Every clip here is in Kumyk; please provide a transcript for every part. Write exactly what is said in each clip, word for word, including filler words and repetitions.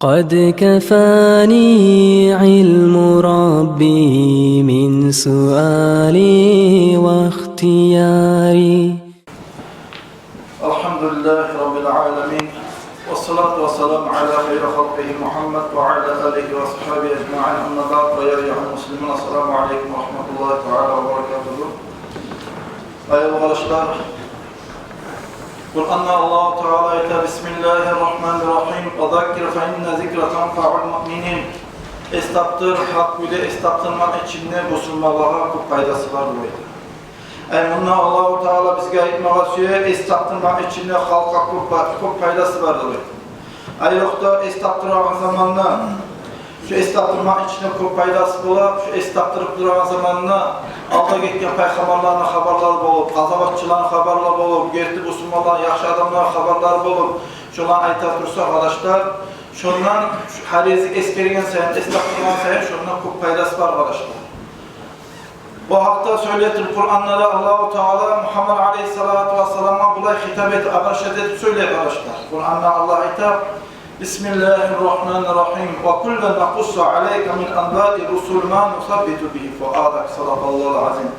قد كفاني علم ربي من سؤالي واختياري. الحمد لله رب العالمين، والصلاة والسلام على خير خلقه محمد وعلى آله وصحبه أجمعين، أما بعد، فيا أيها المسلمون، السلام عليكم ورحمة الله تعالى وبركاته. Аявлу къардашлар, Къуранда Аллагьу Таала айта: بسم الله الرحمن الرحيم، وذكر فإن الذكرى تنفع المؤمنين. Эс тапдыр, гьакъ кюйде эс тапдырмакъны ичинде бусурманлагъа кёп пайдасы бар, деп айта. Ай, мунда Аллагьу Таала бизге айтмагъа сюе, эс тапдырмакъны ичинде халкъгъа кёп па-, кёп пайдасы бар, деп айта. Ай, ёкъда эс тапдырагъан заманда, шу эс тапдырмакъны ичинде кёп пайдасы бола, шу эс тапдырып турагъан заманда алда гетген пайхаммарланы хабарлары болуп, къазаватчыланы хабарлары болуп, герти бусурманланы, яхшы адамланы хабарлары болуп, шоланы айта турса, къардашлар, шондан гьар гезик эсгерген сайын, эс тапдыргъан сайын шондан кёп пайдасы бар, къардашлар. Бу гьакъда сёйлей туруп Къуранда да Аллагьу Таала Мугьаммад алейгьиссалату вассаламгъа булай хитап этип, обращать этип сёйлей, къардашлар. Къуранда Аллагь айта: بسم الله الرحمن الرحيم، وكلا نقص عليك من أنباء الرسل ما نثبت به فؤادك. صدق الله العظيم.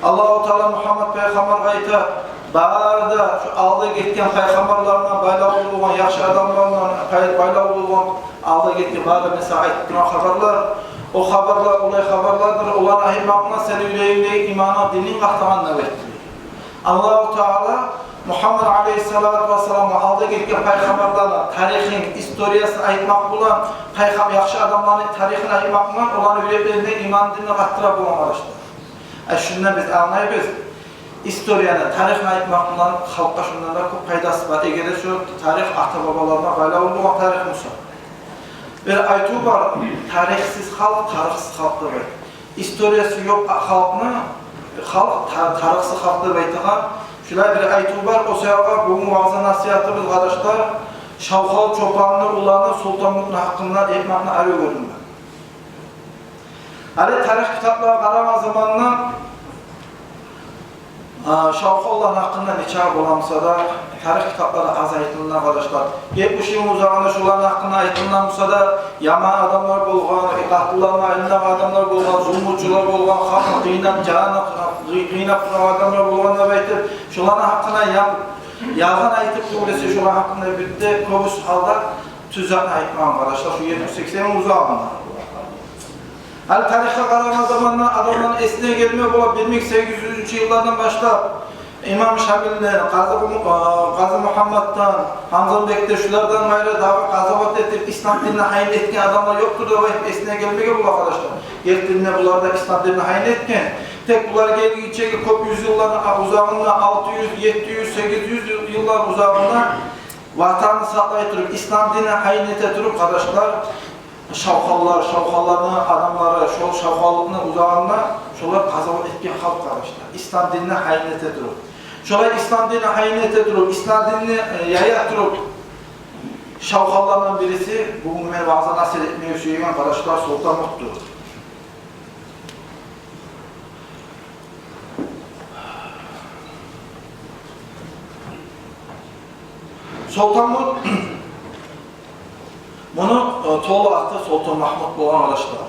Аллагьу Таала Мугьаммад пайхаммаргъа айта: бары да шу алда гетген пайхаммарларына байлавлу болгъан, яхшы адамларына пай-, байлавлу болгъан, алда гетген бары да мен сагъа айтып тургъан хабарлар, о хабарлар олай хабарлардыр, оланы айтмакъ булан сени юрегингдеги иманны, дининг къатлагъан, деп айта. Аллагьу Таала Мугьаммад алейгьиссалату вассаламгъа алда гетген пайхаммарланы тарихин, историясын айтмакъ булан, пайхам-, яхшы адамланы тарихин айтмакъ булан оланы юреклеринде иман, динни къатдыра болгъан, къардашлар. Э, шундан биз англайбыз, историяны, тарихни айтмакъ булан халкъгъа шундан да кёп пайдасы бар, эгер де шу тарих ата-бабаларына байлавлу болгъан тарих буса. Бир айтыв бар: тарихсиз халкъ тарыкъсыз халкъ, деп айта. Историясы ёкъ халкъны халкъ та-, тарыкъсыз халкъ деп айтагъан. Шулай бир айтыв бар. О саялы бугюн ваъза-насигьатыбыз, къардашлар, Шавхал Чопанны уланы Солтанмутну гьакъында айтмакъны арив гёрдюм мен. Гьали тарих китаплагъа къарагъан заманда, а, Шавхалланы гьакъында нечакъы бола буса да, тарих китапларда аз айтылына, къардашлар. Етмиш йыл узагъында шоланы гьакъында айтылына буса да, яман адамлар болгъан, къатылланы айланагъан адамлар болгъан, зулмучулар болгъан, халкъны къыйнап, жанын къый-, къыйнап турагъан адамлар болгъан деп айтып, шоланы гьакъында я-, ялгъан айтып тюгюл эсе, шоланы гьакъында бир де кёбюсю гьалда тюз затны айтмагъан, къардашлар, шу етмиш-сексен йыл узагъында. Гьали тарихге къарагъан заманда адамланы эсине гелме бола, бир минг сегиз юзюнчю йыллардан башлап, имам Шамилден, Къазы, э, Къазы Мугьамматдан, Гьамзанбекден, шулардан къайры дагъы къазават этип, ислам динни гьайын этген адамлар ёкъдур деп айтып эсине гелмеге бола, къардашлар. Гертиден де, булар да ислам динни гьайын этген. Тек булар гелгинчеги кёп юз йылланы узагъында, алты юз, етти юз, сегиз юз йыл-, йыллар узагъында ватанны сакълай туруп, ислам динни гьайын эте туруп, къардашлар, шавхаллар, шавхалланы адамлары, шол шавхаллыкъны узагъында шолар къазават этген халкъ, къардашлар, ислам динни гьайын эте туруп. Шолай ислам динни гьайын эте туруп, ислам динни, э, яя туруп, шавхаллардан бириси бугюн мен ваъза-насигьат этмеге сюеген, къардашлар, Солтанмутдур. Солтанмут, муну, э, толу аты Солтанмагьмут болгъан, къардашлар.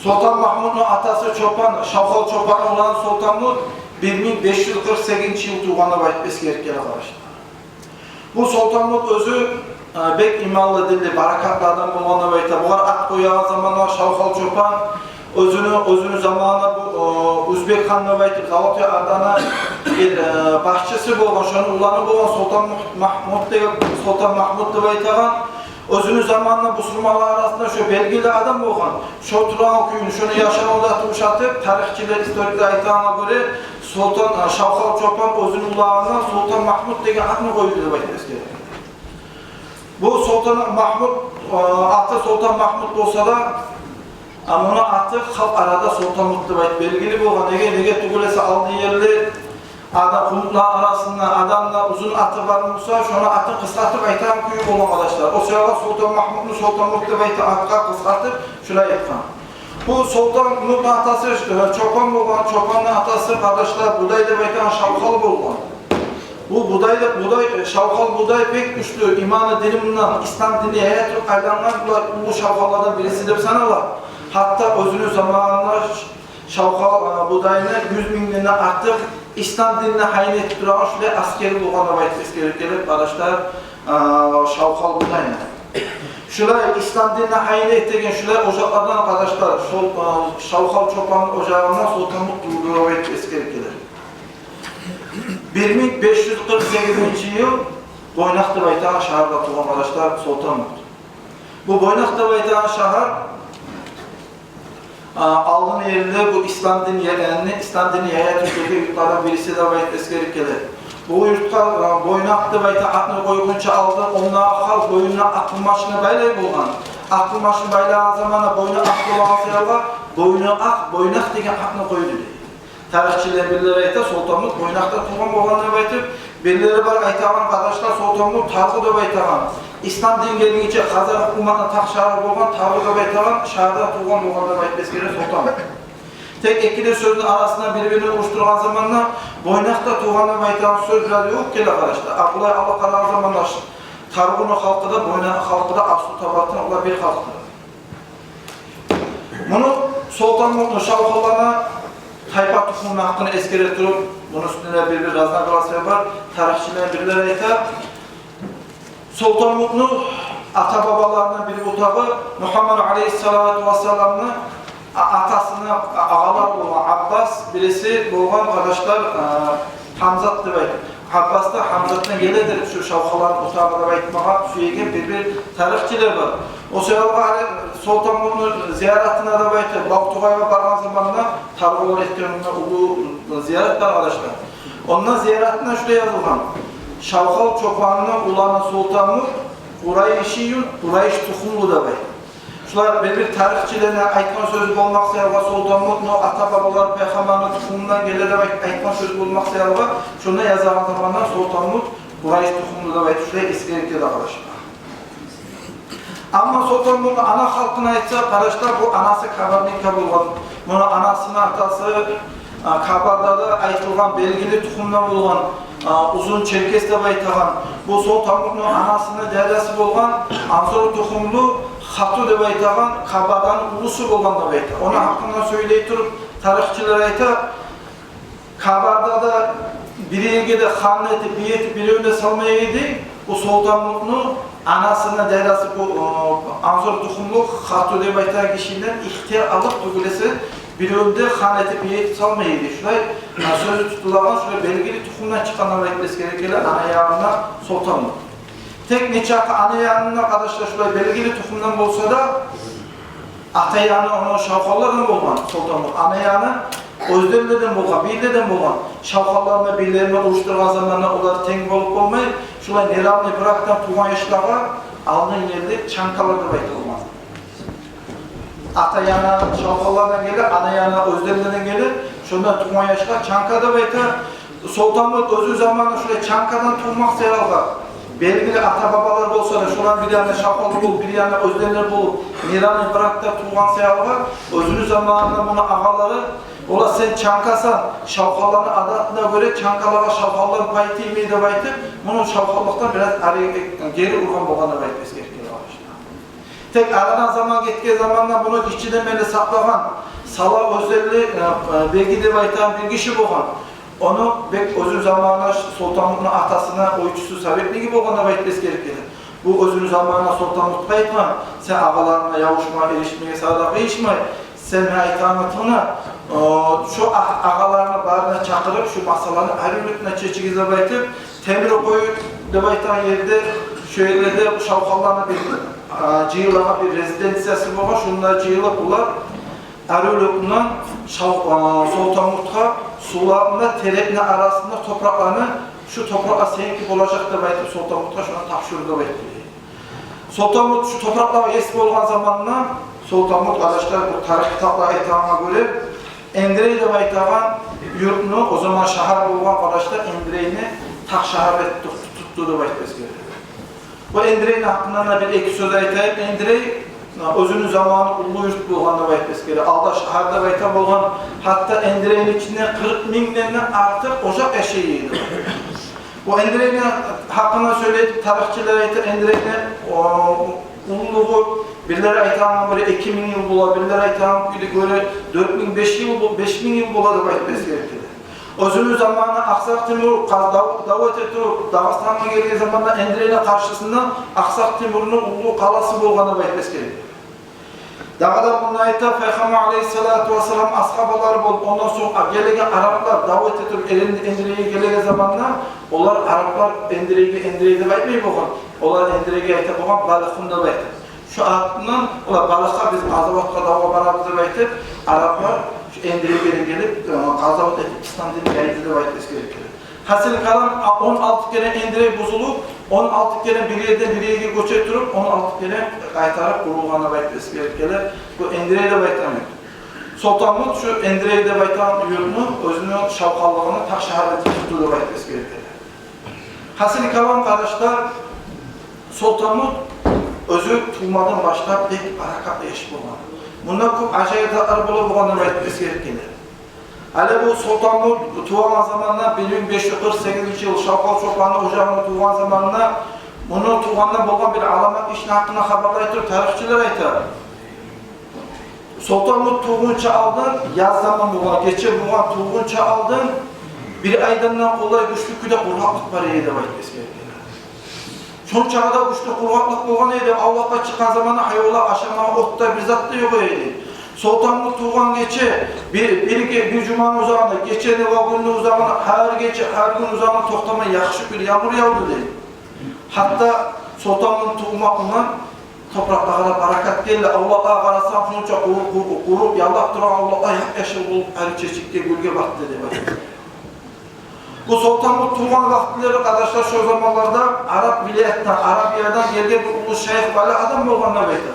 Солтанмагьмутну атасы Чопан, Шавхал Чопанны уланы Солтанмут бир минг беш юз къыркъ сегизинчи йыл тувгъан деп айтып эсгерип геле, къардашлар. Бу Солтанмут оьзю, э, бек иманлы, динли, баракатлы адам болгъан деп айта. Бугъар ат къоягъан заманда Шавхал Чопан оьзюню, оьзюню заманында бу, э, Узбек хан деп айтып, Золотой Орданы, э, башчысы болгъан, шону уланы болгъан Солтанмагьмут деген, Солтанмагьмут деп айтагъан. Оьзюню заманында бусурманлар арасында шо белгили адам болгъан. Шо турагъан кюйюн, шону яшавун да ушатып, тарихчилер, историклер айтагъангъа гёре, Солтан, э, Шавхал Чопан оьзюню уланына Солтанмагьмут деген атны къойду деп айтып эсгере. Бу Солтанмагьмут, э, аты Солтанмагьмут болса да, а, муну аты халкъ арада Солтанмут деп айтып белгили болгъан. Неге, неге тюгюл эсе, алдын ерли адам, къумукъланы арасында адамда узун аты бар буса, шону атын къысгъартып айтагъан кюй болгъан, къардашлар. О саялы Солтанмагьмутну Солтанмут деп айтып, атгъа къысгъартып шулай айтгъан. Бу Солтанмутну атасы, э, Чопан болгъан, Чопанны атасы, къардашлар, Будай деп айтагъан шавхал болгъан. Бу будай да, будай, э, шавхал будай бек гючлю иманы дини булан, ислам динни яя туруп айлангъан булай уллу шавхаллардан бириси деп санала. Гьатта оьзюню заманында ш-, шавхал, э, будайны юз мингден артыкъ ислам динни гьайын этип турагъан шулай асгери болгъан деп айтып эсгерип геле, къардашлар, э, шавхал будайны. Шулай ислам динни гьайын этеген шулай ожакълардан, къардашлар, шол, э, шавхал чопанны ожагъындан Солтанмут тувду деп айтып эсгерип геле. Бир минг беш юз къыркъ сегизинчи йыл Бойнакъ деп айтагъан шагьарда тувгъан, къардашлар, Солтанмут. Бу Бойнакъ деп айтагъан шагьар, а, алдын ерли бу ислам дин яйгъанны, ислам динни яя туруп гелген юртлардан бириси деп айтып эсгерип геле. Бу юртгъа, а, Бойнакъ деп айтагъан атны къойгъунча алдын онда халкъ боюнуна акъылмашны байлай болгъан. Акъылмашны байлагъан заманда боюну акъ болгъан саялы боюну акъ, Бойнакъ деген атны къойду дей. Тарихчилер бирлери айта, Солтанмут Бойнакъда тувгъан болгъан деп айтып, бирлери бар айтагъан, къардашлар, Солтанмут Таргъу деп айтагъан, ислам дин гелгинче Хазар гьукуматны тахшагьары болгъан Таргъу деп айтагъан шагьарда тувгъан болгъан деп айтып эсгере Солтанмут. Тек эки де сёзню арасында бир-бирине урушдургъан заманда Бойнакъда тувгъан деп айтагъан сёз бираз ёкъ геле, къардашлар. А булай алып къарагъан заманда ш-, Таргъуну халкъы да, Бойнакъны халкъы да аслу табиатдан олар бир халкъдыр. Муну Солтанмутну шавхалларына тайпа тухумну гьакъын эсгере туруп, муну уьстюнде бир-бир разногласия бар. Тарихчилер бирлери айта, Солтанмутну ата-бабаларындан бир бутагъы Мугьаммад алейгьиссалату вассаламны а-, атасыны а-, агъалары болгъан Аббас, бириси болгъан, къардашлар, а, Гьамзат деп айтып. Аббас да Гьамзатдан геледир шу шавхалланы бутагъы деп айтмагъа сюеген бир-бир тарихчилер бар. О саялы гьали Солтанмутну зияратына деп айтып, Бактугъайгъа баргъан заманда, Таргъулар этген онда уллу зиярат бар, къардашлар. Онда зияратына шулай язылгъан: шавхал чопанны уланы Солтанмут, къурайшийюн, къурайш тухумлу деп айтып. Шулар бир-бир тарихчилени айтгъан сёзю болмакъ саялы, Солтанмутну ата-бабалары пайхаммарны тухумундан геле деп айт-, айтгъан сёзю болмакъ саялы, шонда язагъан заманда Солтанмут къурайш тухумлу деп айтып, шулай эсгерип геле, къардашлар. Амма Солтанмутну ана халкъын айтса, къардашлар, бу анасы кабардинка болгъан. Муну анасыны атасы, а, Кабардада айтылгъан белгили тухумдан болгъан, а, Узун Черкес деп айтагъан. Бу Солтанмутну анасыны дядясы болгъан Анзор тухумлу Хату деп айтагъан Кабарданы улусу болгъан деп айта. Ону гьакъында сёйлей туруп, тарихчилер айта, Кабардада бир ерге де хан этип, бий этип, биревню де салмай эди. Бу Солтанмутну анасыны дядясы бу, э, Анзор тухумлу Хату деп айтагъан гишиден ихтияр алып, тюгюл эсе, биревню де хан этип, бий этип салмай эди. Шулай, э, сёзю тутулагъан, шулай белгили тухумдан чыкъгъан деп айтып эсгере геле ана ягъында Солтанмут. Тек нечакъы ана ягъында, къардашлар, шулай белгили тухумдан болса да, ата ягъы ону шавхаллардан болгъан Солтанмут, ана ягъы оьзденлерден болгъан, бийлерден болгъан. Шавхалларына, бийлерине урушдургъан заманда олар тенг болуп болмай, шулай неравный бракдан тувгъан яшлагъа алдын ерли чанкалар деп айтылгъан. Ата ягъы шавхаллардан геле, ана ягъы оьзденлерден геле, шондан тувгъан яшлагъа чанка деп айта. Солтанмут оьзю заманы шулай чанкадан тувмакъ саялы, белгили ата-бабалар болса да, шолар бир ягъы шавхаллар болуп, бир ягъы оьзденлер болуп, неравный бракда тувгъан саялы, оьзюню заманында муну агъалары: «Ола, сен чанкасан, шавхалланы адатына гёре чанкалагъа шавхалдан пай тиймей», — деп айтып, муну шавхаллыкъдан бираз ари, гери ургъан болгъан деп айтып эсгерип геле, къардашлар. Тек арадан заман гетген заманда муну гиччиден берли сакълагъан, Сала оьзденли, э, э, беги деп айтагъан бир гиши болгъан. Ону бек оьзю заманында Солтанмутну атасыны ойчусу, советниги болгъан деп айтып эсгерип геле. Бу оьзюню заманында Солтанмутгъа айтгъан: «Сен агъаларынга ябушма, эришмеге сагъа да къыйышмай, сен мен айтгъанны тынгла, о, шу а-, агъаларынгны барын да чакъырып, шу масъаланы арив юрютюп чечигиз», — деп айтып, Темиркъою деп айтагъан ерде, шу ерлерде бу шавхалланы бир, а, жыйылагъан бир резиденциясы болгъан, шунда жыйылып булар арив юрютюп шав-, а, Солтанмутгъа сувланы да, терекни арасында топуракъланы, шу топуракъ сеники болажакъ деп айтып, Солтанмутгъа шуну тапшурду деп айтып. Солтанмут шу топуракълагъа ес болгъан заманда, Солтанмут, къардашлар, бу тарих китаплар айтагъангъа гёре, Эндрей деп айтагъан юртну, о заман шагьар болгъан, къардашлар, Эндрейни тахшагьар этип тутду деп айтып эсгере. Бу Эндрейни гьакъында да бир-эки сёз айтайым. Эндрей, а, оьзюню заманы уллу юрт болгъан деп айтып эсгере. Алда шагьар деп айта болгъан. Гьатта Эндрейни ичинде къыркъ мингден де артыкъ ожакъ яшай эди. Бу Эндрейни гьакъында сёйлейди, тарихчилер айта, Эндрейни, о, уллулугъу, бирлери айтагъангъа гёре эки минг йыл бола, бирлери айтагъангъа гёре дёрт минг, беш йыл бол-, беш минг йыл бола деп айтып эсгере геле. Оьзюню заманы Акъсакъ Тимур къаз-, дав-, дав эте туруп, Дагъыстангъа гелген заманда Эндрейни къаршысында Акъсакъ Тимурну уллу къаласы болгъан деп айтып эсгере геле. Дагъы да мунда айта, Пайхаммар алейгьиссалату вассалам асгьабалары болуп, ондан сонг гелеген араплар дав эте туруп, Эндре-, Эндрейге гелеген заманда, олар, араплар, Эндрейге Эндрей деп айтмай болгъан. Олар Эндрейге айта болгъан Балихун деп айтып. Шо атындан олар Балихгъа биз къазаватгъа, давгъа барабыз деп айтып, араплар шо Эндрейге де гелип, э, къазават этип, ислам динни яйды деп айтып эсгере геле. Гьасили калам, а, он алты керен Эндрей бузулуп, он алты керен бир ерден бир ерге гёче туруп, он алты керен къайтарып къурулгъан деп айтып эсгере геле. Бу Эндрей деп айтагъан юрт. Солтанмут шу Эндрей деп айтагъан юртну оьзюню шавхаллыгъына таш шагьар этип тутду деп айтып эсгере геле. Гьасили калам, къардашлар, Солтанмут оьзю тувмадан башлап бек баракатлы яш болгъан. Мунда кёп ажайып затлар бола болгъан деп айтып эсгере геле. Гьали бу Солтанмут тувагъан заманда, бир минг беш юз къыркъ сегизинчи йыл Шавхал Чопанны ожагъында тувгъан заманда, муну тувгъанда болгъан бир аламат ишни гьакъында хабарлай туруп, тарихчилер айта. Солтанмут тувгъунча алдын, яз заман болгъан, гече болгъан, тувгъунча алдын бир айдан да къолай гючлю кюйде къургъакълыкъ бар эди деп айтып эсгере геле. Шончагъа да гючлю къургъакълыкъ болгъан эди, авлакъгъа чыкъгъан заманда гьайванлар ашамагъа от да, бир зат да ёкъ эди. Солтанмут тувгъан гече, бир, бир ге-, бир жуманы узагъында, гечени ва гюнню узагъында, гьар гече, гьар гюн узагъында токътамай яхшы бир янгур явду дей. Гьатта Солтанмут тувмакъ булан топуракълагъа да баракат гелди. Авлакълагъа къарасанг, шонча къуру-, къуру-, къуруп, яллап турагъан авлакълар яп-яшыл болуп, гьар чечекге, гюлге батды деп айта. Бу Солтанмут тувгъан вакътилери, къардашлар, шо заманларда арап вилаятдан, Арабиядан гелген бир уллу шайых, вали адам болгъан деп айта.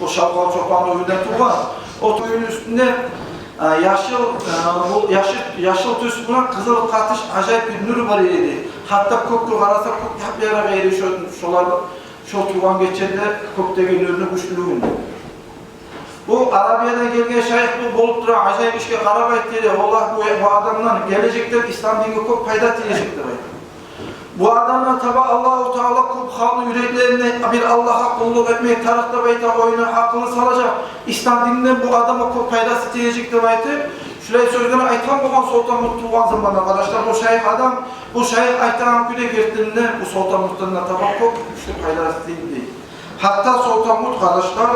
О Шавхал Чопанны уьюнден тувгъан. О уьюню уьстюнде, э, яшыл, э, бу яшыл, яшыл тюс булан къызыл къатыш ажайып бир нюрю бар эди. Гьатта кёкге къараса, кёк яп-ярыкъ эди шо, шолар, шо тувгъан гечеде кёкдеги нюрню гючлюлюгюнден. Бу Арабиядан гелген шайых бу болуп турагъан ажайып ишге къарап айтды дей: «Валлагь, бу, бу адамдан гележекде ислам динге кёп пайда тиежек», — деп айтды. «Бу адамдан таба Аллагьу Таала кёп халкъны юреклерине бир Аллагьгъа къуллукъ этмек тарыкъ деп айта, оюна гьакъылын салажакъ. Ислам динден бу адамгъа кёп пайдасы тиежек», — деп айтып, шулай сёзлени айтгъан болгъан Солтанмут тувгъан заманда, къардашлар, бу шайых адам, бу шайых айтагъан кюйде гертиден де бу Солтанмутдан да таба кёп гючлю пайдасы тийди. Гьатта Солтанмут, къардашлар,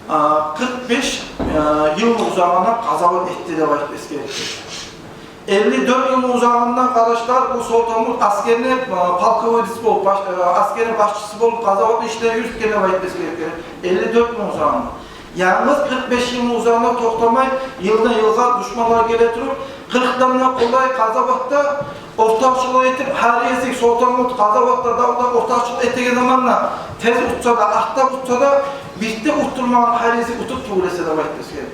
а, къыркъ беш, а, йылны узагъына къазават этди деп айтып эсгере. Элли дёрт йылны узагъында, къардашлар, бу Солтанмут аскерни, а, полководец болуп, баш-, а, аскерни башчысы болуп, къазават ишлер юрютген деп айтып эсгере. Элли дёрт йылны узагъында. Янгыз къыркъ беш йылны узагъында токътамай, йылдан йылгъа душманлар геле туруп, къыркъдан да къолай къазаватда ортакъчылыкъ этип, гьар гезик Солтанмут къазаватда, давда ортакъчылыкъ этеген заманда, тез утса да, артда утса да, битди, уттурмагъан гьар гезик утуп тюгюл эсе деп айтып эсгере.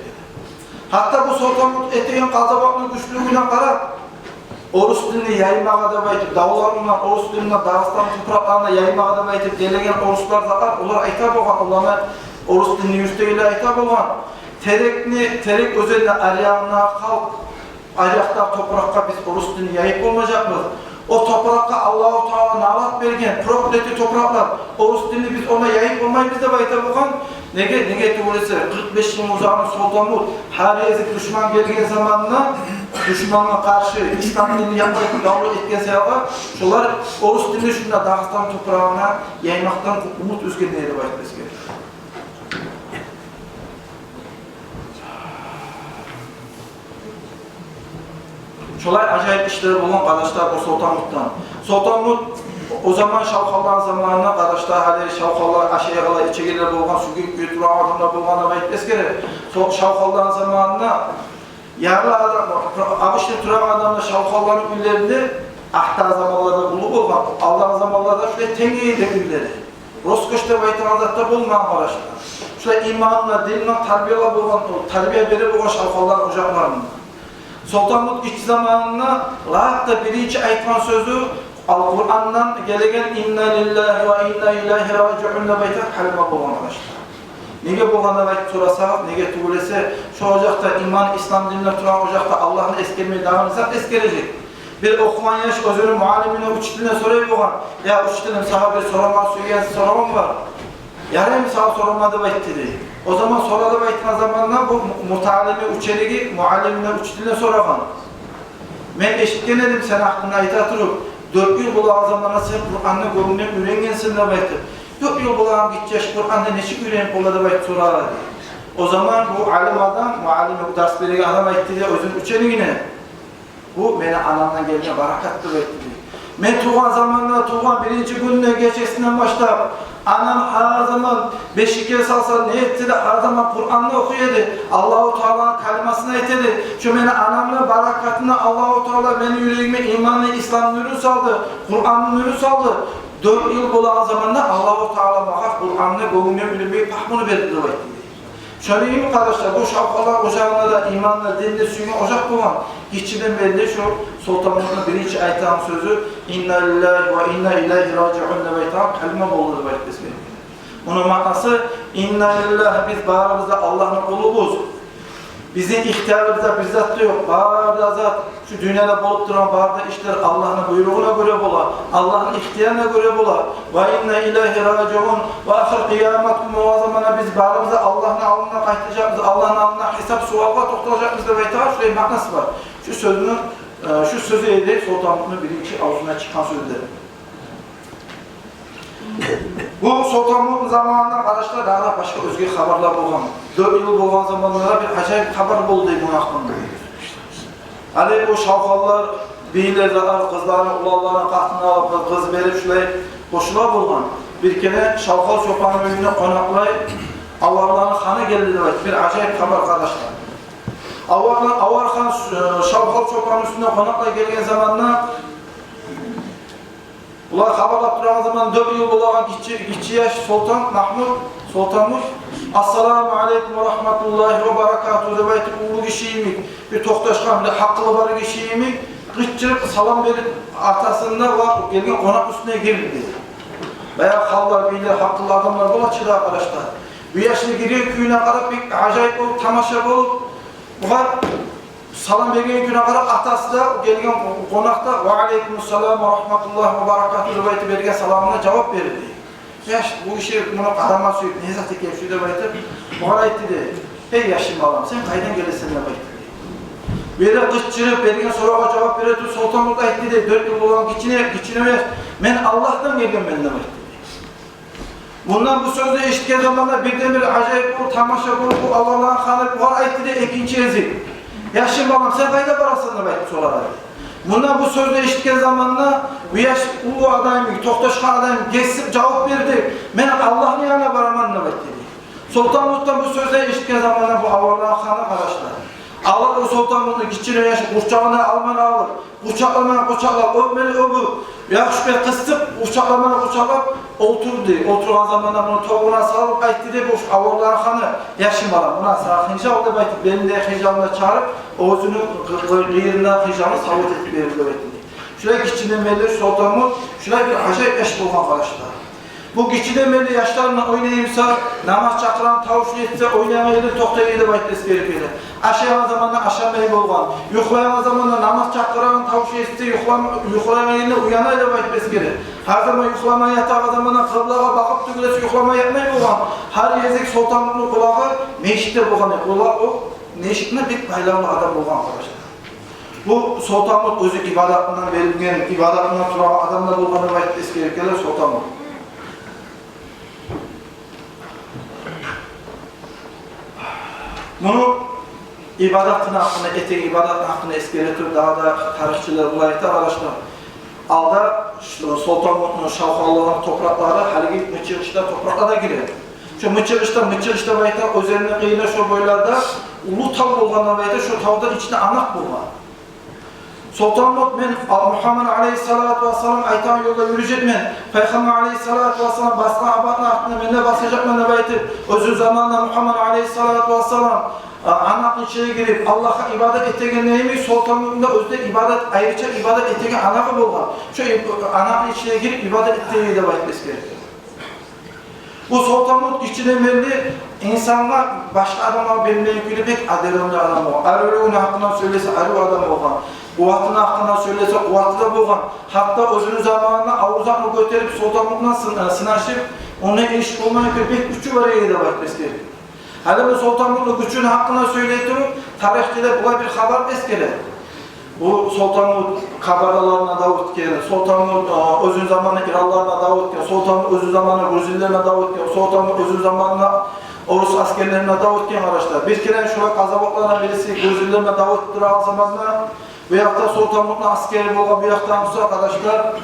Гьатта бу Солтанмут этеген къазаватны гючлюлюгюне къарап, орус динни яймагъа деп айтып, давлар булан орус динни Дагъыстан топуракъларына яймагъа деп айтып гелеген оруслар да бар, олар айта болгъан, оланы, орус динни юрютегенлер айта болгъан: «Терекни, Терек оьзенни аръягъына халкъ, аръякъдагъы топуракъгъа биз орус динни яйып болмажакъбыз. О топуракъгъа Аллагьу Таала налат берген, проклятый топуракълар, орус динни биз онда яйып болмайбыз», — деп айта болгъан. Неге, неге тюгюл эсе, къыркъ беш йылны узагъына Солтанмут гьар гезик душман гелген заманда, душмангъа къаршы ислам динни яймакъ даъва этген саялы, шолар орус динни шунда Дагъыстан топурагъына яймакъдан умут уьзген эди деп айтып эсгере. Шолай ажайып ишлер болгъан, къардашлар, о Солтанмутдан. Солтанмут о заман шавхалланы заманына, къардашлар, гьали шавхаллар ашайгъанлар, ичегенлер болгъан, сюйген кюйде турагъан адамлар болгъан деп айтып эсгере. Шо шавхалланы заманына ярлы адам, обычный турагъан адамлар шавхалланы уьйлеринде, артдагъы заманларда уллу болгъан, алдагъы заманларда шулай тенг эди уьйлери. Роскошь деп айтагъан зат да болмагъан, къардашлар. Шулай иманына, динине тарбияла болгъан, тарбия бере болгъан шавхалланы ожакъларында. Солтанмут гиччи заманында лап да биринчи айтгъан сёзю Къурандан гелеген: «Инна лиллагьи ва инна илайгьи ражиун» деп айтагъан калима болгъан, къардашлар. Неге болгъан деп айтып сорасагъыз, неге тюгюл эсе, шо ожакъда, иман, ислам динде турагъан ожакъда Аллагьны эсгермей дагъы не зат эсгережек? Бир охугъан яш оьзюню муаллимине, учителине сорай болгъан: «Я учителим, сагъа бир сорама сюйген соравум бар». «Яраймы сагъа сорама», — деп айтды дей. О заман сора деп айтгъан заманда бу му-, мутаалими, учениги муаллимине, учителине сорагъан: «Мен эшитген эдим сени гьакъынгда айта туруп, дёрт йыл болагъан заманда сен Къуранны гёнгюнгден уьйренгенсен», — деп айтып. «Дёрт йыл болагъан гиччи яш Къуранны нечик уьйренип бола?» — деп айтып сорагъан. О заман бу алим адам, муаллими, бу дарс береген адам айтды дей оьзюню ученигине: «Бу мени анамдан гелген баракат», — деп айтды дей. «Мен тувгъан заманда, тувгъан биринчи гюнюнден, гечесинден башлап, анам гьар заман бешикге салса, не этсе де, гьар заман Къуранны охуй эди, Аллагьу Тааланы калимасын айта эди. Шо мени анамны баракатына Аллагьу Таала мени юрегиме иманны, исламны нюрюн салды, Къуранны нюрюн салды. Дёрт йыл болагъан заманда Аллагьу Таала магъа Къуранны гёнгюмден уьйренмеге пагьмуну берди», — деп айтды дей. Шону йимик, къардашлар, бу шавхаллар ожагъында да иманны, динни сюйген ожакъ болгъан. Гиччиден берли шо Солтанмутну биринчи айтагъан сёзю «Инна лиллагьи ва инна илайгьи ражиун» деп айтагъан калима болду деп айтып эсгерилген. Муну маънасы: «Инна лиллагь», биз барыбыз да Аллагьны къулубуз. Бизин ихтиярыбызда бир зат да ёкъ. Бары да зат, шу дюньяда болуп турагъан бары да ишлер Аллагьны буйругъуна гёре бола, Аллагьны ихтиярына гёре бола. «Ва инна илайгьи ражиун», ва ахыр къиямат гюн болгъан заманда биз барыбыз да Аллагьны алдына къайтажакъбыз, Аллагьны алдына гьисап-суалгъа токъталажакъбыз деп айтагъан шулай маънасы бар. Шу сёзню, э, шу сёзю эди Солтанмутну биринчи авзундан чыкъгъан сёзлери. Бу Солтанмутну заманында, къардашлар, дагъы да башгъа оьзге хабарлар болгъан. Дёрт йыл болгъан заманларда бир ажайып хабар болду дей муну гьакъында. Гьали бу шавхаллар, бийлер де къызларын, уланларын, къатын алып, къыз берип, шулай къошула болгъан. Бир керен шавхал чопанны уьюне къонакълай аварланы ханы гелди деп айтып, бир ажайып хабар, къардашлар. Аварлар, авар хан, э, шавхал чопанны уьстюне къонакълай гелген заманда, булар хабарлап турагъан заман, дёрт йыл болагъан гиччи, гиччи яш Солтан Магьмут, Солтанмут: «Ассаламу алейкум ва рагьматуллагьи ва баракатугь», — деп айтып, уллу гиши йимик, бир токъташгъан, бир гьакъылы бар гиши йимик, къычырып салам берип, атасына ва гелген къонакъ уьстюне гирди. Баягъы халлар, бийлер, гьакъыллы адамлар бола чы да, къардашлар. Бу яшны гирген кююне къарап, бир ажайып болуп, тамаша болуп, бугъар салам берген кююне къарап, атасы да, гелген къонакъ да «Ва алейкумуссалам ва рагьматуллагьи ва баракатугь» деп айтып, берген саламына жавап берди. Яш, бу гиши муну къарама сююп, не зат экен шу деп айтып, бугъар айтды дей: «Гьей яшым, балам, сен къайдан гелесен?» — деп айтды дей. Бери къычырып, берген соравгъа жавап бере туруп, Солтанмут айтды дей: «Дёрт йыл болгъан гиччине, гиччине яш, мен Аллагьдан гелгенмен», — деп айтды дей. Мундан бу сёзню эшитген заманда бирден-бир ажайып болуп, тамаша болуп, бу аварланы ханы бугъар айтды дей экинчи гезик: «Яшым, балам, сен къайда барасан?» — деп айтып сорады. Мундан бу сёзню эшитген заманда бу яш уллу адам, токъташгъан адам гесип жавап берди: «Мен Аллагьны янына бараман», — деп айтды дей. Солтанмутдан бу сёзню эшитген заманда бу аварланы ханы, къардашлар, алып о Солтанмутну, гиччине яшны къурсагъына алманы алып, къучакъламаны къучакълап, оьпмени оьпюп, яхшы бек къысып, къучакъламаны къучакълап олтурду. Олтургъан заманда муну тобугъуна салып айтды дей бу аварланы ханы: «Яшым, балам, муна сагъа хынжал», — деп айтып, белиндеги хынжалын да чыгъарып, оьзюню къы-, къы-, къыйырындагъы хынжалын савут этип берди деп айтды дей. Шулай гиччиден берли Солтанмут шулай бир ажайып яш болгъан, къардашлар. Бу гиччиден берли яшлар булан ойнай буса, намаз чакъырагъан тавуш эшитсе, ойнайгъан еринден токътай эди деп айтып эсгере эди. Ашайгъан заманда ашамай болгъан, юхлайгъан заманда намаз чакъырагъан тавуш эшитсе, юхлам-, юхлайгъан еринден уяна эди деп айтып эсгере эди. Гьар заман юхламагъа ятагъан заманда къыблагъа багъып тюгюл эсе юхламагъа ятмай болгъан. Гьар гезик Солтанмутну къулагъы межитде болгъан эди. Къулагъы о межитге бек байлавлу адам болгъан, къардашлар. Бу Солтанмут оьзю ибадатындан берилген, ибадатындан турагъан адам да болгъан деп айтып эсгере эди Солтанмут. Муну ибадатыны гьакъында, этеген ибадатыны гьакъында эсгере туруп, дагъы да тарихчилер булай айта, къардашлар. Алда шу Солтанмутну шавхаллыгъыны топуракълары гьалиги Мычыгъыш да топуракълагъа гире. Шо Мычыгъыш да, Мычыгъыш деп айта, оьзенни къыйыры шо бойларда уллу тав болгъандан айта, шо тавда ичинде анакъ болгъан. Солтанмут: «Мен, а, Мугьаммад алейгьиссалату вассалам айтагъан ёлда юрюжекмен, Пайхаммар алейгьиссалату вассалам басгъан абатны артында мен де басажакъман», — деп айтып, оьзю заманында Мугьаммад алейгьиссалату вассалам, а, анакъны ичине гирип, Аллагьгъа ибадат этегенде йимик, Солтанмутну да оьзю де ибадат, айрыча ибадат этеген анагъы болгъан. Шо иб-, анакъны ичине гирип ибадат этеген деп айтып эсгере эди. Бу Солтанмут гиччиден берли инсангъа, башгъа адамлагъа бермейген кюйде бек адалатлы адам болгъан. Арив гюню гьакъындан сёйлесе, арив адам болгъан. Къуватыны гьакъындан сёйлесе, къуваты да болгъан. Гьатта оьзюню заманында авур затны гётерип, Солтанмутну сын-, э, сынашып, ондан иш болмайгъан кюйде бек гючю бар эди деп айтып эсгериле. Гьали бу Солтанмутну гючюню гьакъындан сёйлей туруп, тарихчилер булай бир хабар эсгере. Бу Солтанмут Кабардаларына дав этген, Солтанмут, э, оьзюню заманы иранларына дав этген, Солтанмут оьзюню заманы грузинлерине дав этген, Солтанмут оьзюню заманы орус аскерлерине дав этген, къардашлар. Бир керен шулай къазаватлардан бириси грузинлерине дав этип турагъан заманда, бу якъда Солтанмутну аскери болгъан, бу якъда буса, къардашлар,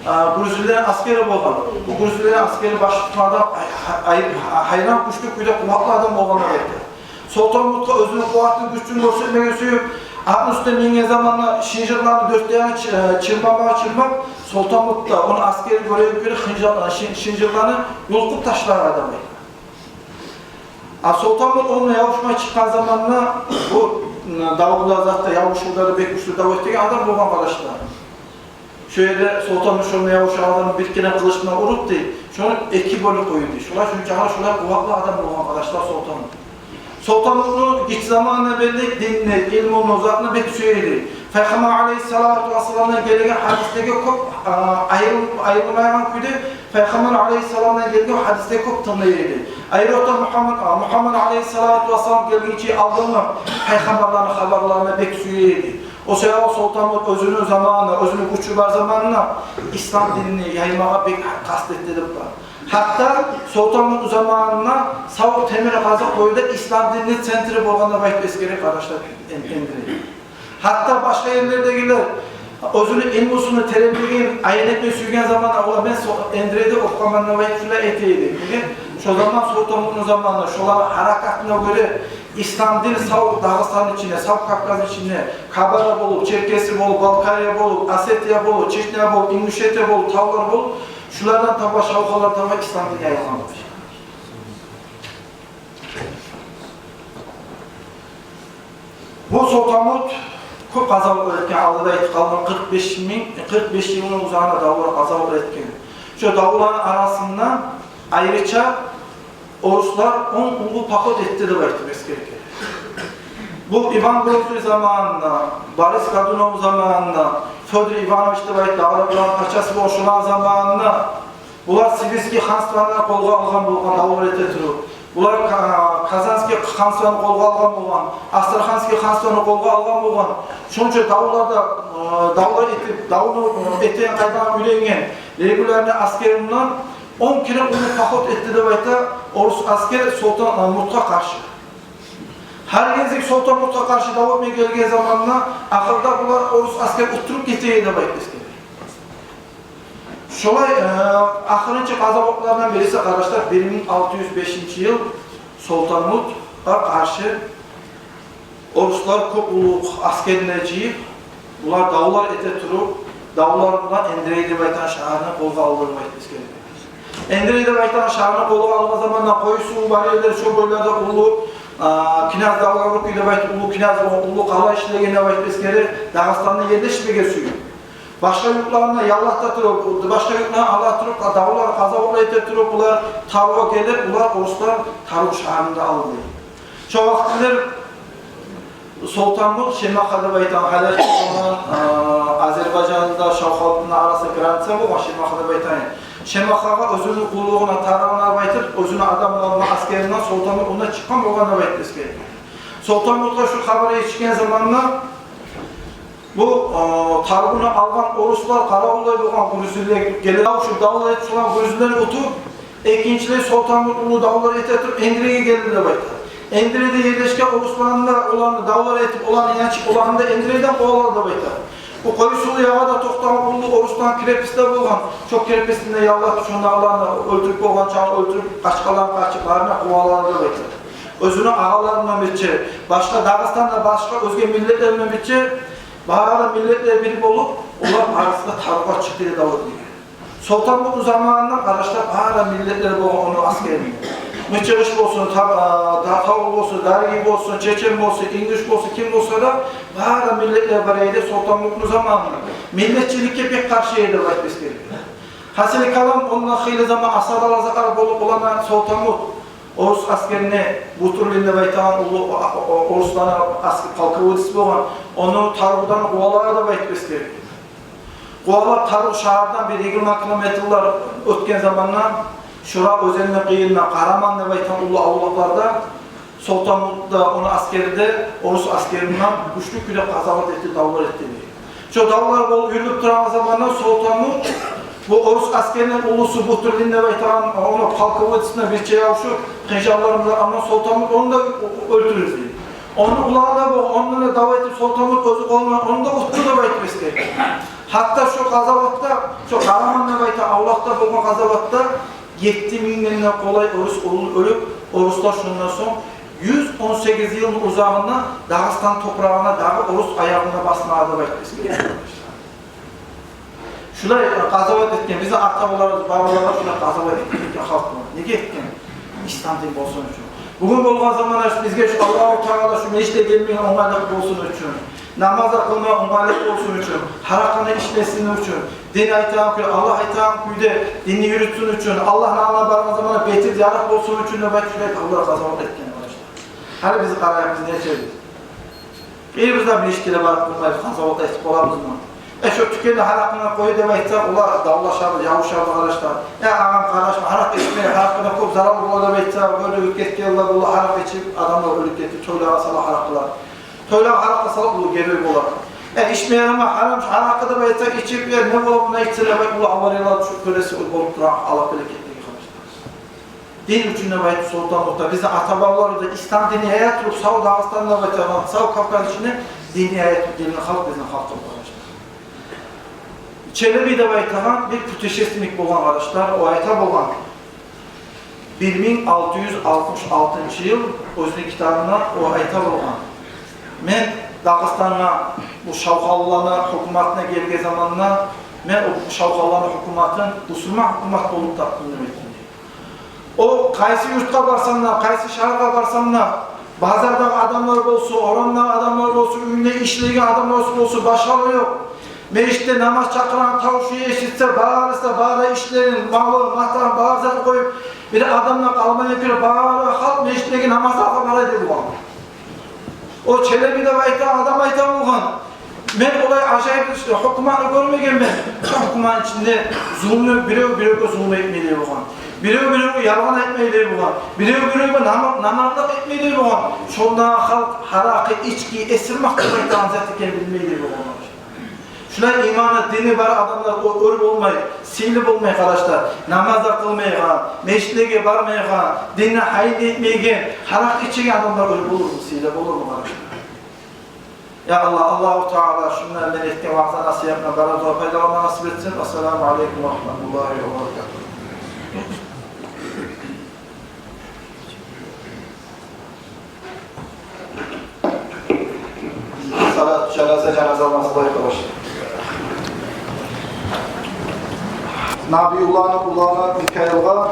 э, грузинлени аскери болгъан. Бу грузинлени аскери баш тутгъан адам гьай-, гьай-, гьайран кючлю кюйде къуватлы адам болгъан деп айта. Солтанмутгъа оьзюню къуватын, гючюн гёрсетмеге сююп, атны уьстюне минген заманда шынжырланы дёрт де янын чы-, чырмагъа чырмап, Солтанмут да, ону аскери гёреген кюйде хынжа-, шын-, шынжырланы юлкъуп ташлагъан адам эди. А Солтанмут ону ябушмай чыкъгъан заманда, бу, м, давда, затда, ябушувларда бек гючлю дав этеген адам болгъан, къардашлар. Шо ерде Солтанмут шону ябушагъан адамны бир керен къылыч булан уруп, дей, шону эки бёлюп къоя, дей. Шолай, шунча, шолай къуватлы адам болгъан, къардашлар, Солтанмут. Солтанмутну гиччи заманындан берли динни, илмуну, затны бек сюе эди. Пайхаммар алейгьиссалату вассаламдан гелген гьадислеге кёп, а, айрыл-, айрылмайгъан кюйде Пайхаммар алейгьиссаламдан гелген гьадислеге кёп тынглай эди. Айрокъда Мугьаммад, а, Мугьаммад алейгьиссалату вассалам гелгинче алдынгъы пайхаммарланы хабарларына бек сюе эди. О саялы Солтанмут оьзюню заманында, оьзюню гючю бар заманында ислам динни яймагъа бек къаст этди деп бар. Гьатта Солтанмутну заманында Савур темир къазыкъ боюнда ислам динни центри болгъан деп айтып эсгере, къардашлар, Эн-, Эндрей. Гьатта башгъа ерлердегилер оьзюню илмусуну теренлигин аян этме сюйген заманда, олар: «Мен со-, Эндрейде охугъанман», – деп айтып, шулай эте эди. Неге? Шо заман, Солтанмутну заманында, шоланы гьаракатына гёре ислам дин сав Дагъыстан ичинде, сав Кавказ ичинде, Кабарда болуп, Черкеси болуп, Балкария болуп, Осетия болуп, Чечня болуп, Ингушетия болуп, тавлар болуп, шулардан таба, шавхалар таба ислам дин яйылгъан болуп. Бу Солтанмут кёп къазаватлар этген, алда да айтып къалдым, къыркъ беш минг, къыркъ беш йылны узагъына давлар, къазаватлар этген. Шо давланы арасында айрыча оруслар он уллу поход этди деп айтып эсгериле. Бу Иван Грозный заманында, Борис Годунов заманында, Фёдор Иванович деп айтып, дагъы да буланы пачасы болгъан, шоланы заманында булар Сибирский ханствону къолгъа алгъан болгъан, давлар эте туруп. Булар Ка-, Казанский ханствону къолгъа алгъан болгъан, Астраханский ханствону къолгъа алгъан болгъан. Шонча давларда, э, давлар этип, давну, э, этеген къайданы уьйренген регулярный аскери булан он керен уллу поход этди деп айта орус аскер Солтанмутгъа къаршы. Гьар гезик Солтанмутгъа къаршы дав этме гелген заманда, ахырда булар, орус аскер, утдуруп гете эди деп айтып эсгере. Шолай, э, ахырынчы къазаватлардан бириси, къардашлар, бир минг алты юз бешинчи йыл Солтанмутгъа къаршы оруслар кёп уллу аскерин жыйып, булар давлар эте туруп, давлар булан Эндрей деп айтагъан шагьарны къолгъа алды деп айтып эсгериле. Эндрей деп айтагъан шагьарны къолгъа алгъан заманда, Къоюсув бар ерлер, шо бойларда уллу, а, князь Долгорукий деп айтып, уллу князь болгъан, уллу къала ишлеген деп айтып эсгере, Дагъыстанда ерлешмеге сюе. Башгъа юртларына яллата туруп, башгъа юртларына ала туруп, давлар, къазаватлар эте туруп, булар Таргъугъа гелип, булар, оруслар, Таргъу шагьарны да алды. Шо вакътилер Солтанмут Шемаха деп айтагъан, гьали, а, Азербайжанда, шавхалны арасында граница болгъан Шемаха деп айтагъан. Шемахагъа оьзюню къуллугъуна, тарыгъына айтып, оьзюню адамларына, аскерине, Солтанмут онда чыкъгъан болгъан деп айтып эсгериле. Солтанмутгъа шу хабар етишген заманда бу, э, Таргъуну алгъан оруслар къаравуллай болгъан грузинлер геле, шу давлар этип турагъан грузинлени утуп, экинчилей Солтанмут уллу давлар эте туруп, Эндрейге гелди деп айта. Эндрейде ерлешген орусланы да, оланы давлар этип, оланы янчып, оланы да Эндрейден къувалады деп айта. Бу Къоюсув ягъада токътагъан уллу орусланы крепости де болгъан. Шо крепостине яллатып, шондагъыланы оьлтюрюп, болгъан чакъы оьлтюрюп, къачгъанланы къачып, барын да къувалады деп айта. Оьзюню агъаларындан бирче, башгъа Дагъыстанда башгъа оьзге миллетлерден бирче, бары миллетлер бир болуп, олар барысы да Таргъугъа чыкъды деп айтып эсгере. Солтанмутну заманында, къардашлар, бары миллетлер болгъан ону аскеринде. Мычыгъыш болсун, та-, а, да-, тавул болсун, даргий болсун, чечен болсун, ингуш болсун, ким болса да, бары миллетлер бар эди Солтанмутну заманында. Миллетчиликге бек къаршы эди деп айтып эсгериле. Хасили калам, ондан хыйлы заман асгьар алазакъар болуп, улан Солтанмут орус аскерини, Бутурлин деп айтагъан уллу о-, о-, о-, орусланы аскер полководец болгъан, ону Таргъудан къувалай деп айтып эсгерген. Къувалап, Таргъу шагьардан бир йигирма километрлер оьтген заманда, Шура оьзенини къыйырында Къараман деп айтагъан уллу авлакъларда Солтанмут да, ону аскери де орус аскеринден гючлю кюйде къазават этди, давлар этди. Шо давлар болуп юрюлюп турагъан заманда Солтанмут бу орус аскерини уллусу Бутурлин деп айтагъан, ону полководецине бирче ябушуп, хынжаллар булан, амма Солтанмут ону да оьлтюрюп дей. Ону уланы да бу, ондан да дав этип, Солтанмут оьзю къолундан ону да утду деп айтып эсгерген. Гьатта шо къазаватда, шо Къараман деп айтагъан авлакъда болгъан къазаватда етти мингден де къолай орус улан оьлюп, оруслар шондан сонг юз он сегиз йылны узагъында Дагъыстан топурагъына дагъы орус аягъын да басмагъан деп айтып эсгерген. Шулай къазават этген бизин ата-бабаларыбыз, бабаларыбыз, шулай къазават этген халкъ бар. Неге этген? Ислам дин болсун учун. Бугюн болгъан заманда бизге шу Аллагьу Таала шу межитге гелмеге онгайлыкъ болсун учун, намаз да къылмагъа онгайлыкъ болсун учун, гьаракъыны ичмесин учун, дин айтагъан кюйде, Аллагь айтагъан кюйде динни юрютсюн учун, Аллагьны алдына баргъан заманда бети ярыкъ болсун учун деп айтып, шулай Аллагь къазават этген, къардашлар. Гьали биз къарайыкъ, биз нечебиз? Бирибиз де межитге барып болмайбыз, къазават этип болабызмы? Э, шо тюкенде гьаракъыны къой деп айтса, олар давлашабыз, ябушабыз, къардашлар. Э, агъам, къардашым, гьаракъы ичме, гьаракъыдан кёп зарал бола деп айтса, гёрдюгюз, гетген йылда бола, гьаракъы ичип адамлар оьлюп гетди, тойлагъа сала гьаракъылар. Тойлагъа гьаракъы салып, уллу герой бола. Э, ичме ярама, гьарам шу гьаракъы деп айтса, ичип, э, не бола муна ичсе деп айтып, уллу авариялар тюшюп, гёресиз, болуп турагъан, Аллагь берекет этсин, къардашлар. Дин учун деп айтып, Солтанмут да, бизин ата-бабаларыбыз да ислам динни яя туруп, сав Дагъыстанда деп айтагъан, сав Кавказ ичинде динни яя туруп гелген халкъ бизин халкъыбыз, къардашлар. Челеби деп айтагъан бир путешественник болгъан, къардашлар, о айта болгъан. Бир минг алты юз алтмыш алтынчы йыл оьзюню китабында о айта болгъан. Мен Дагъыстангъа, бу шавхалланы гьукуматына гелген заманда, мен о шавхалланы гьукуматын бусурман гьукумат болуп тапдым деп айтгъан. О къайсы юртгъа барсам да, къайсы шагьаргъа барсам да, базардагъы адамлар болсун, орамдагъы адамлар болсун, уьюнде ишлейген адамлар болсун, башгъалар ёкъ. Межитде намаз чакъырагъан тавушну эшитсе, барысы да бары да ишлерин, малы, матагьын, бары затын къоюп, бир адам да къалмай экен, бары халкъ межитдеги намазлагъа бара эди болгъан. О Челеби деп айтагъан адам айта болгъан. Мен олай ажайып иш-, гьукуматны гёрмегенмен. Шо гьукуматны ичинде зулму, бирев биревге зулму этмей эди болгъан. Бирев биревге ялгъан айтмай эди болгъан. Бирев биревге намар-, намарлыкъ этмей эди болгъан. Шонда халкъ гьаракъы, ички, эсирмек деп айтагъан зат экенин билмей эди болгъан. Шулай иманы, дини бар адамлар о-, оьр болмай, сыйлы болмай, къардашлар. Намаз да къылмайгъан, межитлеге бармайгъан, динни гьайын этмейген, гьаракъы ичеген адамлар оьр болурму, сыйлы болурму, къардашлар? Я Аллагь, Аллагьу Таала шундан мен этген ваъза-насигьатдан барыбызгъа пайдаланма насип этсин. Ассаламу алейкум ва рагьматуллагьи ва баракатугь. Салат, жаназа, жаназа намазы бар, къардашлар. Набиюлланы уланы Микаилгъа